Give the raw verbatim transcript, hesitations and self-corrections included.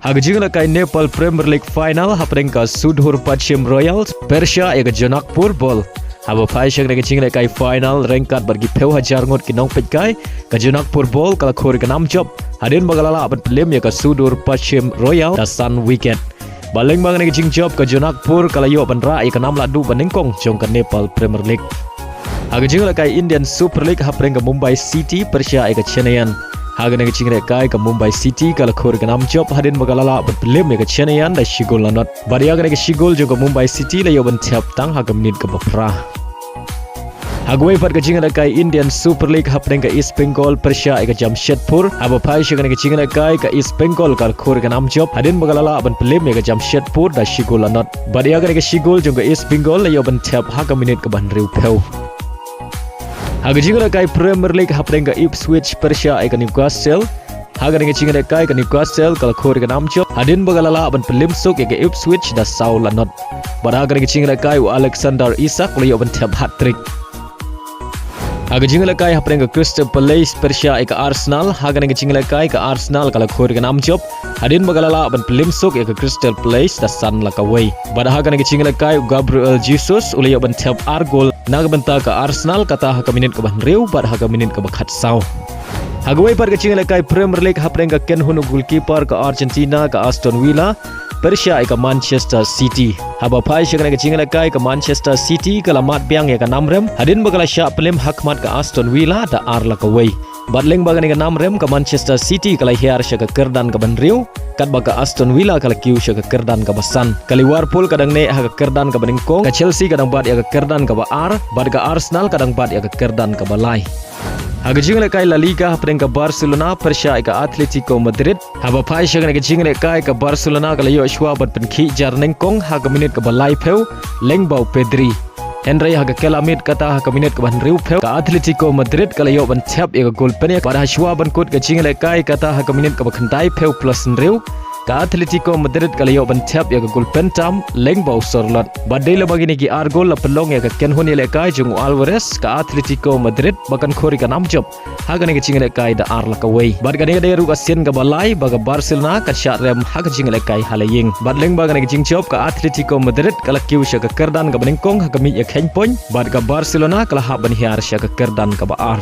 Ha ka jingïalehkai Nepal Premier League final hapdeng ka Sudhir Pachhim Royals pyrshah ïa ka Janakpur Bold. Haba phai sha kane ka jingïalehkai final ryngkat bad ki phew hajar ngut ki nongpeitkai, ka Janakpur Bold ka la khur ïa ka nam jop hadien ba ka la lah ban pynlem ïa ka Sudhir Pachhim Royals da san wicket. Bad lyngba kane ka jingjop ka Janakpur ka la ïoh ban rah ïa ka nam lahduh banyngkong jong ka Nepal Premier League. Ha ka jingïalehkai Indian Super League hapdeng ka Mumbai City pyrshah ïa ka Chennaiyin. Ha kane ka jingïalehkai ka Mumbai City ka la khur ïa ka nam jop hadien ba ka la lah ban pynlem ïa ka Chennaiyin da shi gol la nod. Bad ïa kane ka shi gol jong ka Mumbai City la ïoh ban thep tang ha ka minit kaba phra. Ha kawei pat ka jingïalehkai Indian Super League hapdeng ka East Bengal pyrshah ïa ka Jamshedpur. Haba phai sha kane ka jingïalehkai ka East Bengal ka la khur ïa ka nam jop hadien ba ka la lah ban pynlem ïa ka Jamshedpur da shi gol la nod. Bad ïa kane ka shi gol jong ka East Bengal la ïoh ban thep ha ka minit kaba hynriewphew. Ha ka jingïalehkai Premier League hapdeng ka Ipswich pyrshah ïa ka Newcastle. Ha kane ka jingïalehkai ka Newcastle ka la khur ïa ka nam jop hadien ba ka la lah ban pynlem suk ïa ka Ipswich da saw la nod. Bad ha kane ka jingïalehkai u Alexander Isak u la ïoh ban thep hat-trick. Ha ka jingïalehkai hapdeng ka Crystal Palace pyrshah ïa ka Arsenal. Ha kane ka jingïalehkai ka Arsenal ka la khur ïa ka nam jop hadien ba ka la lah ban pynlem suk ïa ka Crystal Palace da san la kawei. Bad ha kane ka jingïalehkai u Gabriel Jesus u la ïoh ban thep ar gol na ka bynta ka Arsenal, kata ha ka minit kaba hynriew bad ha ka minit kaba khatsaw. Ha kawei pat ka jingïalehkai Premier League hapdeng ka kynhun u goalkeeper ka Argentina ka Aston Villa pyrshah ïa ka Manchester City. Haba phai sha kane ka jingïalehkai ka Manchester City ka la mad biang ïa ka nam rem hadien ba ka la shah pynlem hakhmat ka Aston Villa da ar la kawei. Bad lyngba kane ka nam rem ka Manchester City ka la hiar sha ka kyrdan kaba hynriew, katba ka Aston Villa ka la kiew sha ka kyrdan kaba san. Ka Liverpool ka dang neh ha ka kyrdan kaba nyngkong, ka Chelsea ka dang bat ïa ka kyrdan kaba ar, bad ka Arsenal ka dang bat ïa ka kyrdan kaba lai. Ha ka jingïalehkai La Liga hapdeng ka Barcelona pyrshah ïa ka Atletico Madrid. Haba phai sha kane ka jingïalehkai ka Barcelona ka la ïoh shuwa ban pynkhih jar nyngkong ha ka minit kaba laiphew lyngba u Pedri. Hynrei ha ka kylla miet kata ha ka minit kaba hynriewphew ka Atletico Madrid ka la ïoh ban thep ïa ka gol pynïaid bad ha shuwa ban kut ka jingïalehkai kata ha ka minit kaba khyndaiphew plus hynriew ka Atletico Madrid ka la ïoh ban thep ïa ka gol pyntam lyngba u Sorloth. Bad dei lyngba kine ki ar gol la pynlong ïa ka kynhun ïalehkai jong u Alvarez ka Atletico Madrid ba kan khur ïa ka nam jop ha kane ka jingïalehkai da ar la kawei. Bad kane ka dei ruh ka sien kaba lai ba ka Barcelona kan shah rem ha ka jingïalehkai ha la ïing. Bad lyngba kane ka jingjop ka Atletico Madrid ka la kiew sha ka kyrdan kaba nyngkong ha ka miej ïakheiñ point, bad ka Barcelona ka la hap ban hiar sha ka kyrdan kaba ar.